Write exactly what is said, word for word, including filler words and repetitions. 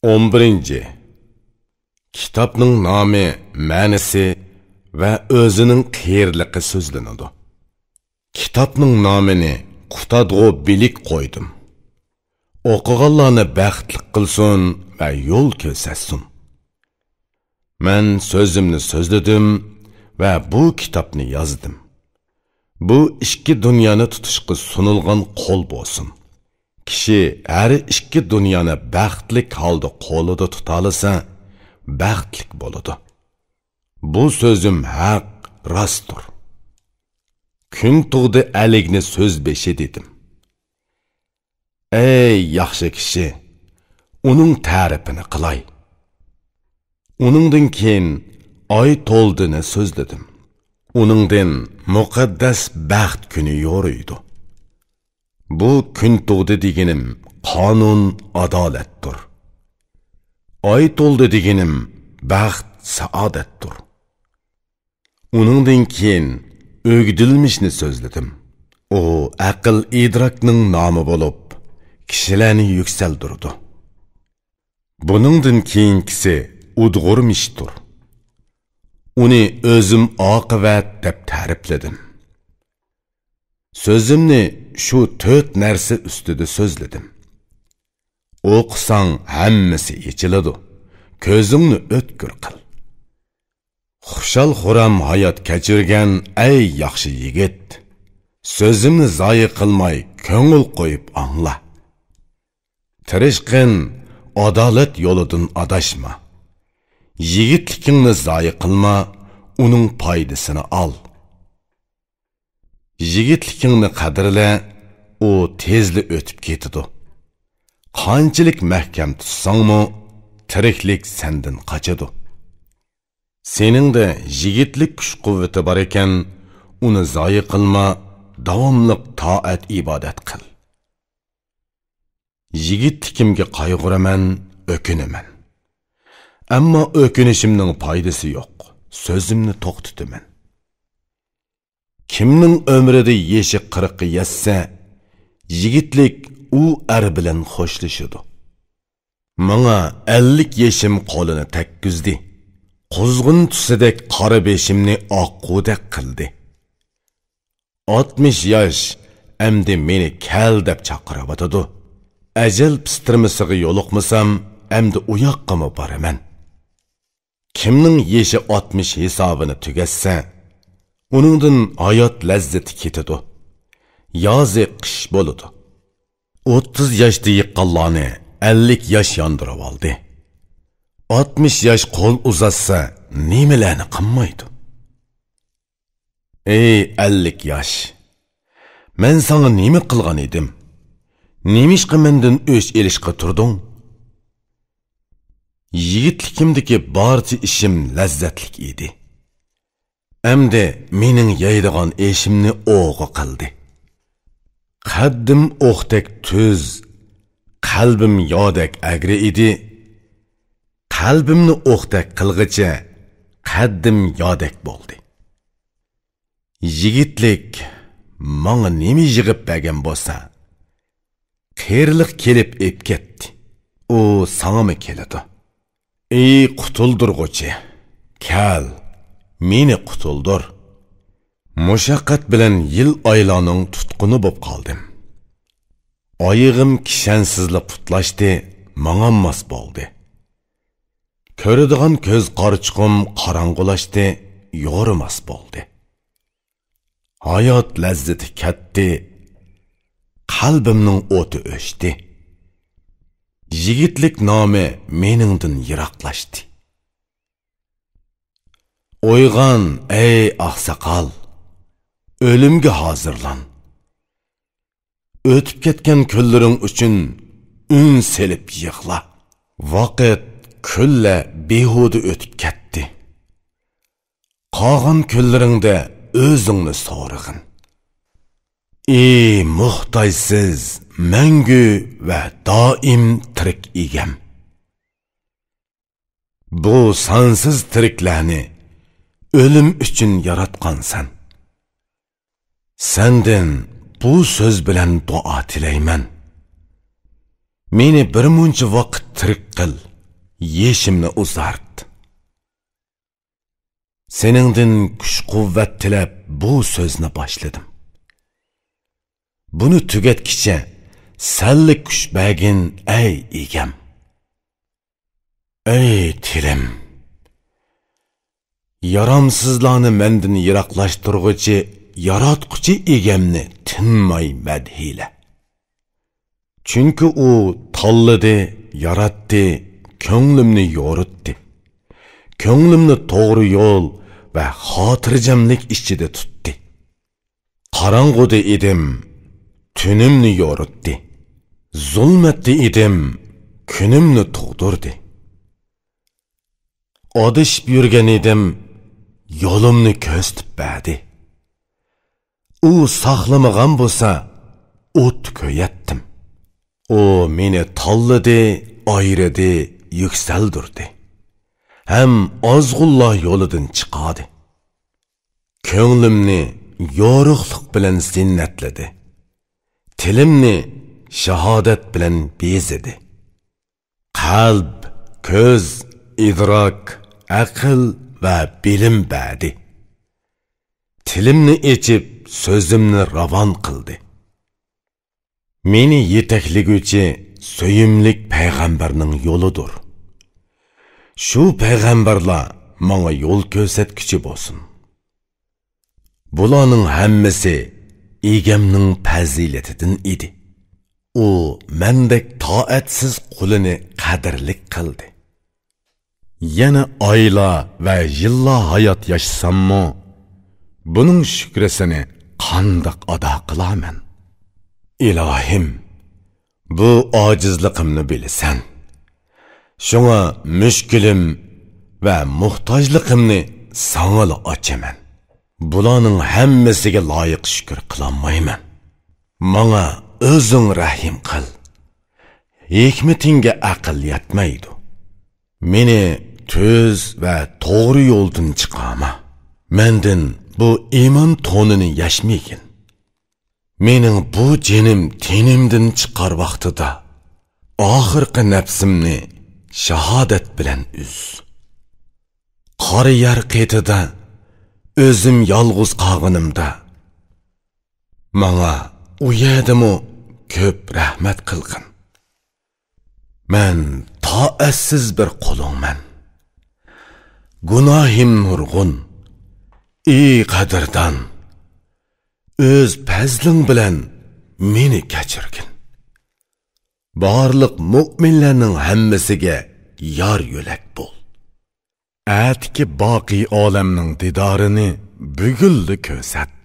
ئون بىرىنچى. كىتابنىڭ نامى، مەنىسى ۋە ئۆزىنىڭ قېرىلىقى سۆزلىنىدۇ. كىتابنىڭ نامىنى قۇتادغۇ بىلىك قويدۇم. ئوقۇغانلارنى بەختلىك قىلسۇن ۋە يول كۆرسەتسۇن. مەن سۆزۈمنى سۆزلىدىم ۋە بۇ كىتابنى يازدىم. بۇ ئىككى دۇنيانى تۇتۇشقا سۇنۇلغان قول بولسۇن. كىشى ھەر ئىككى دۇنيانى بەختلىك ھالدا قولىدا تۇتالىسا، بەختلىك بولىدۇ. بۇ سۆزۈم ھەق، راستتۇر. كۈن تۇغدى ئەلىگنى سۆز بېشى دېدىم. ئەي ياخشى كىشى، ئۇنىڭ تەرىپىنى قىلاي. ئۇنىڭدىن كېيىن ئاي تولدىنى سۆزلىدىم. ئۇنىڭدىن مۇقەددەس بەخت كۈنى يورۇيدۇ. بۇ كۈن تۇغدى دېگىنىم قانۇن، ئادالەتتۇر. ئاي تولدى دېگىنىم بەخت، سائادەتتۇر. ئۇنىڭدىن كېيىن ئۆگدۈلمىشنى سۆزلىدىم. ئۇ ئەقىل ئىدراكنىڭ نامى بولۇپ، كىشىلەرنى يۈكسەلدۈرىدۇ. بۇنىڭدىن كېيىنكىسى ئۇدغۇرمىشتۇر. ئۇنى ئۆزۈم ئاقىۋەت دەپ تەرىپلىدىم. سۆزۈمنى شۇ تۆت نەرسە ئۈستىدە سۆزلىدىم. ئوقۇساڭ ھەممىسى ئېچىلىدۇ. كۆزۈڭنى ئۆتكۈر قىل. خۇشال-خۇرام ھايات كەچۈرگەن ئەي ياخشى يىگىت! سۆزۈمنى زايە قىلماي كۆڭۈل قويۇپ ئاڭلا. تىرىشقىن، ئادالەت يولىدىن ئاداشما. يىگىتلىكىڭنى زايە قىلما، ئۇنىڭ پايدىسىنى ئال. يىگىتلىكىڭنى قەدىرلە، ئۇ تېزلا ئۆتۈپ كېتىدۇ. قانچىلىك مەھكەم تۇتساڭمۇ، تىرىكلىك سەندىن قاچىدۇ. سېنىڭدە يىگىتلىك كۈچ-قۇۋۋىتى بار ئىكەن، ئۇنى زايە قىلما، داۋاملىق تائەت-ئىبادەت قىل. يىگىتلىكىمگە قايغۇرىمەن، ئۆكۈنىمەن. ئەمما ئۆكۈنۈشۈمنىڭ پايدىسى يوق، سۆزۈمنى توختىتىمەن. كىمنىڭ ئۆمرىدە يېشى قىرىققا يەتسە، يىگىتلىك ئۇ ئەر بىلەن خوشلىشىدۇ. ماڭا ئەللىك يېشىم قولىنى تەگكۈزدى. قۇزغۇن تۈسىدەك قارا بېشىمنى ئاققۇدەك قىلدى. ئاتمىش ياش ئەمدى مېنى كەل دەپ چاقىرىۋاتىدۇ. ئەجەل پىستىرمىسىغا يولۇقمىسام، ئەمدى ئۇياققىمۇ بارىمەن. كىمنىڭ يېشى ئاتمىش ھېسابىنى تۈگەتسە، ئۇنىڭدىن ھايات لەززىتى كېتىدۇ. يازى قىش بولىدۇ. ئوتتۇز ياشتا يىققانلارنى ئەللىك ياش ياندۇرۇۋالدى. ئاتمىش ياش قول ئۇزاتسا، نېمىلەرنى قىلمايدۇ؟ ئەي ئەللىك ياش! مەن ساڭا نېمە قىلغان ئىدىم؟ نېمىشقا مەندىن ئۆچ ئېلىشقا تۇردۇڭ؟ يىگىتلىكىمدىكى بارچە ئىشىم لەززەتلىك ئىدى. ئەمدى مېنىڭ يەيدىغان ئېشىمنى ئوغرى قىلدى. قەددىم ئوقتەك تۈز، قەلبىم يادەك ئەگرى ئىدى. قەلبىمنى ئوقتەك قىلغىچە، قەددىم يادەك بولدى. يىگىتلىك ماڭا نېمە يىغىپ بەرگەن بولسا، قېرىلىق كېلىپ ئېپ كەتتى. ئۇ ساڭىمۇ كېلىدۇ. ئەي قۇتۇلدۇرغۇچى، كەل، مېنى قۇتۇلدۇر. مۇشەققەت بىلەن يىل-ئايلارنىڭ تۇتقۇنى بوپ قالدىم. ئايىغىم كىشەنسىزلا پۇتلاشتى، ماڭالماس بولدى. كۆرىدىغان كۆز قارىچۇقۇم قاراڭغۇلاشتى، يورۇماس بولدى. ھايات لەززىتى كەتتى، قەلبىمنىڭ ئوتى ئۆچتى. يىگىتلىك نامى مېنىڭدىن يىراقلاشتى. ئويغان، ئەي ئاقساقال! ئۆلۈمگە ھازىرلان. ئۆتۈپ كەتكەن كۈنلىرىڭ ئۈچۈن ئۈن سېلىپ يىغلا. ۋاقىت، كۈنلەر بىھۇدە ئۆتۈپ كەتتى. قالغان كۈنلىرىڭدە ئۆزۈڭنى سورىغىن. ئى موھتاجسىز، مەڭگۈ ۋە دائىم تىرىك ئىگەم! بۇ سانسىز تىرىكلەرنى ئۆلۈم ئۈچۈن ياراتقانسەن. سەندىن بۇ سۆز بىلەن دۇئا تىلەيمەن. مېنى بىر مۇنچە ۋاقىت تىرىك قىل. يېشىمنى ئۇزارت. سېنىڭدىن كۈچ-قۇۋۋەت تىلەپ بۇ سۆزنى باشلىدىم. بۇنى تۈگەتكىچە سەنلا كۈچ بەرگىن، ئەي ئىگەم. ئەي تىلىم! يارامسىزلارنى مەندىن يىراقلاشتۇرغۇچى ياراتقۇچى ئىگەمنى تىنماي مەدھىيلە. چۈنكى ئۇ تاللىدى، ياراتتى، كۆڭلۈمنى يورۇتتى. كۆڭلۈمنى توغرا يول ۋە خاتىرجەملىك ئىچىدە تۇتتى. قاراڭغۇدا ئىدىم، تۈنۈمنى يورۇتتى. زۇلمەتتە ئىدىم، كۈنۈمنى تۇغدۇردى. ئادىشىپ يۈرگەن ئىدىم، يولۇمنى كۆرسىتىپ بەردى. ئۇ ساقلىمىغان بولسا، ئوت كۆيەتتىم. ئۇ مېنى تاللىدى، ئايرىدى، يۈكسەلدۈردى. ھەم ئازغۇنلار يولىدىن چىقاردى. كۆڭلۈمنى يورۇقلۇق بىلەن زىننەتلىدى. تىلىمنى شاھادەت بىلەن بېزىدى. قەلب، كۆز، ئىدراك، ئەقىل ۋە بىلىم بەردى. تىلىمنى ئېچىپ، سۆزۈمنى راۋان قىلدى. مېنى يېتەكلىگۈچى سۆيۈملۈك پەيغەمبەرنىڭ يولىدۇر. شۇ پەيغەمبەرلەر ماڭا يول كۆرسەتكۈچى بولسۇن. بۇلارنىڭ ھەممىسى ئىگەمنىڭ پەزىلىتىدىن ئىدى. ئۇ مەندەك تائەتسىز قۇلىنى قەدىرلىك قىلدى. يەنە ئايلار ۋە يىللار ھايات ياشىساممۇ، بۇنىڭ شۈكرىسىنى قانداق ئادا قىلارمەن؟ ئىلاھىم، بۇ ئاجىزلىقىمنى بىلىسەن. شۇڭا مۈشكۈلۈم ۋە موھتاجلىقىمنى ساڭىلا ئاچىمەن. بۇلارنىڭ ھەممىسىگە لايىق شۈكۈر قىلالمايمەن. ماڭا ئۆزۈڭ رەھىم قىل. ھېكمىتىڭگە ئەقىل يەتمەيدۇ. مېنى تۈز ۋە توغرا يولدىن چىقارما. مەندىن بۇ ئىمان تونىنى يەشمىگىن. مېنىڭ بۇ جېنىم تېنىمدىن چىقار ۋاقتىدا، ئاخىرقى نەپسىمنى شاھادەت بىلەن ئۈز. قارا يەر قېتىدا ئۆزۈم يالغۇز قالغىنىمدا، ماڭا ئۇ يەردىمۇ كۆپ رەھمەت قىلغىن. مەن تائەتسىز بىر قۇلۇڭمەن. گۇناھىم نۇرغۇن. ئى قەدىردان، ئۆز پەزلىڭ بىلەن مېنى كەچۈرگىن. بارلىق مۆمىنلەرنىڭ ھەممىسىگە يار يۆلەك بول. ئەتىكى باقىي ئالەمنىڭ دىدارىنى بۈگۈنلا كۆرسەت.